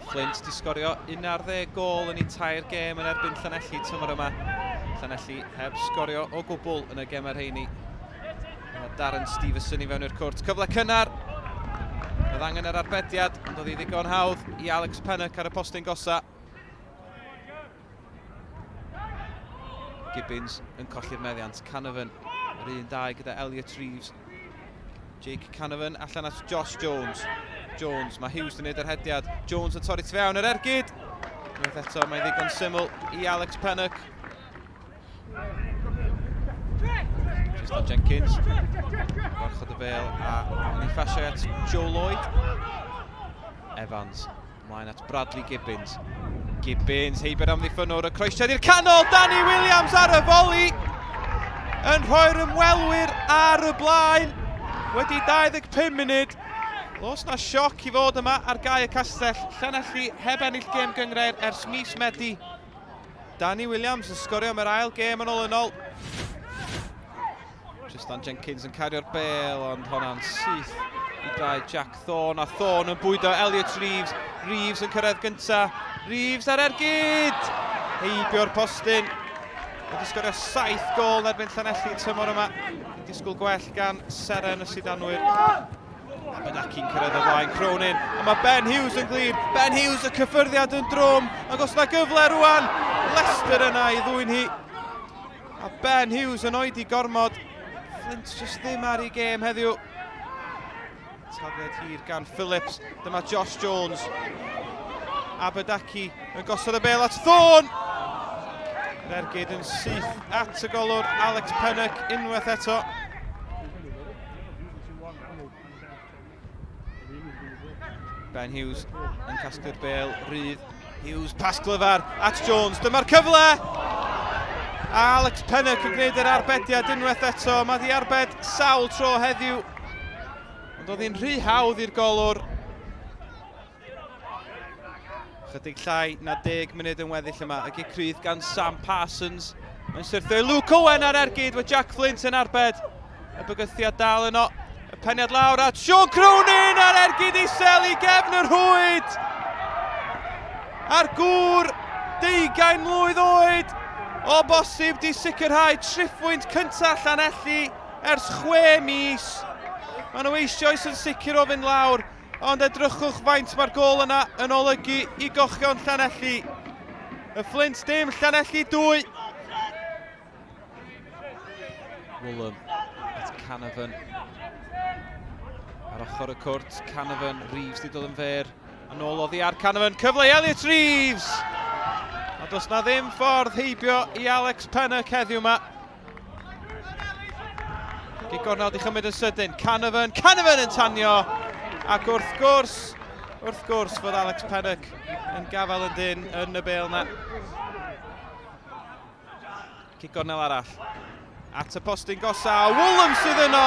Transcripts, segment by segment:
Flint di sgorio 11 gol yn ei tair gêm yn erbyn Llanelli tymor yma. Llanelli heb sgorio o gwbl yn y gemau rheini. Mae Darren Stevenson i fewn i'r cwrt. Cyfle cynnar! Oedd angen yr arbediad, ond oedd hi ddigon hawdd i Alex Pennock ar y postyn gosa. Gibbons yn colli'r meddiant. Canavan, yr un dau gyda Elliot Reeves. Jake Canavan allan at Josh Jones. Jones, mae Hughes yn gwneud yr hediad. Jones yn torri tu fewn yr ergyd. Unwaith eto, mae'n ddigon syml i Alex Pennock. Tristan Jenkins. Gwarchod y bel a yn ei phasio at Joe Lloyd. Evans Ymlaen at Bradley Gibbons. Gibbons, heibio'r amddiffynnwr, y croesiad i'r canol, Danny Williams ar y foli! Yn rhoi'r ymwelwyr ar y blaen wedi 25 munud. Los na sioc i fod yma ar gae y castell. Llanelli heb ennill gêm gynghrair ers mis Medi. Danny Williams yn sgorio am yr ail gêm yn olynol. Tristan Jenkins yn cario'r bel, ond honna'n syth i draed Jack Thorne, a Thorne yn bwydo Elliot Reeves. Reeves yn cyrraedd gynta. Reeves ar ergyd! Heibio'r postyn. Wedi sgorio saith gol yn erbyn Llanelli tymor yma. Disgwyl gwell gan Seren y Sidanwyr. Abadaki'n cyrraedd o flaen Cronin, a mae Ben Hughes yn glir. Ben Hughes y cyffyrddiad yn drwm, ac os na gyfle rwan, Leicester yna i ddwyn hi. A Ben Hughes yn oedi gormod. Flint just ddim ar ei gêm heddiw. Tafliad hir gan Phillips. Dyma Josh Jones. Abadaki yn gosod y bel at Thorne. Yr ergyd yn syth at y golwr Alex Pennock unwaith eto. Ben Hughes yn casglu'r bel rydd. Hughes, pas glyfar at Jones. Dyma'r cyfle! A Alex Pennock yn gwneud yr arbediad unwaith eto. Mae di arbed sawl tro heddiw. Ond oedd hi'n rhy hawdd i'r golwr. Chydig llai na 10 munud yn weddill yma. Y gic rydd gan Sam Parsons. Mae'n syrthio i Luke Owen ar ergyd, mae Jack Flint yn arbed. Y bygythiad dal yno. Y peniad lawr at Sean Cronin ar ergyd isel i gefn y rhwyd. A'r gŵr deugain mlwydd oed o bosib di sicrhau triphwynt cyntaf Llanelli ers chwe mis. Maen nhw eisoes yn sicr o fynd lawr. Ond edrychwch faint mae'r gôl yna yn olygu i gochion Llanelli. Y Fflint dim, Llanelli 2. Woolham at Canavan. Ar ochr y cwrt, Canavan, Reeves di dod yn fer. A nôl oddi ar Canavan, cyfle i Elliot Reeves! A does na ddim ffordd heibio i Alex Pennock heddiw yma. Gig gornel di chymryd yn sydyn. Canavan, Canavan yn tanio! Ac wrth gwrs, wrth gwrs fod Alex Pennock yn gafael yn dyn yn y bel na. Cic gornel arall. At y postyn gosa, Woolham sydd yno!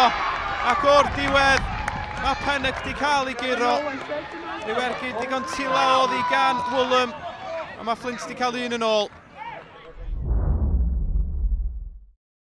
Ac o'r diwedd, mae Pennock di cael ei guro. Rhyw ergyd digon tila oedd i gan Woolham. A mae Flint di cael un yn ôl.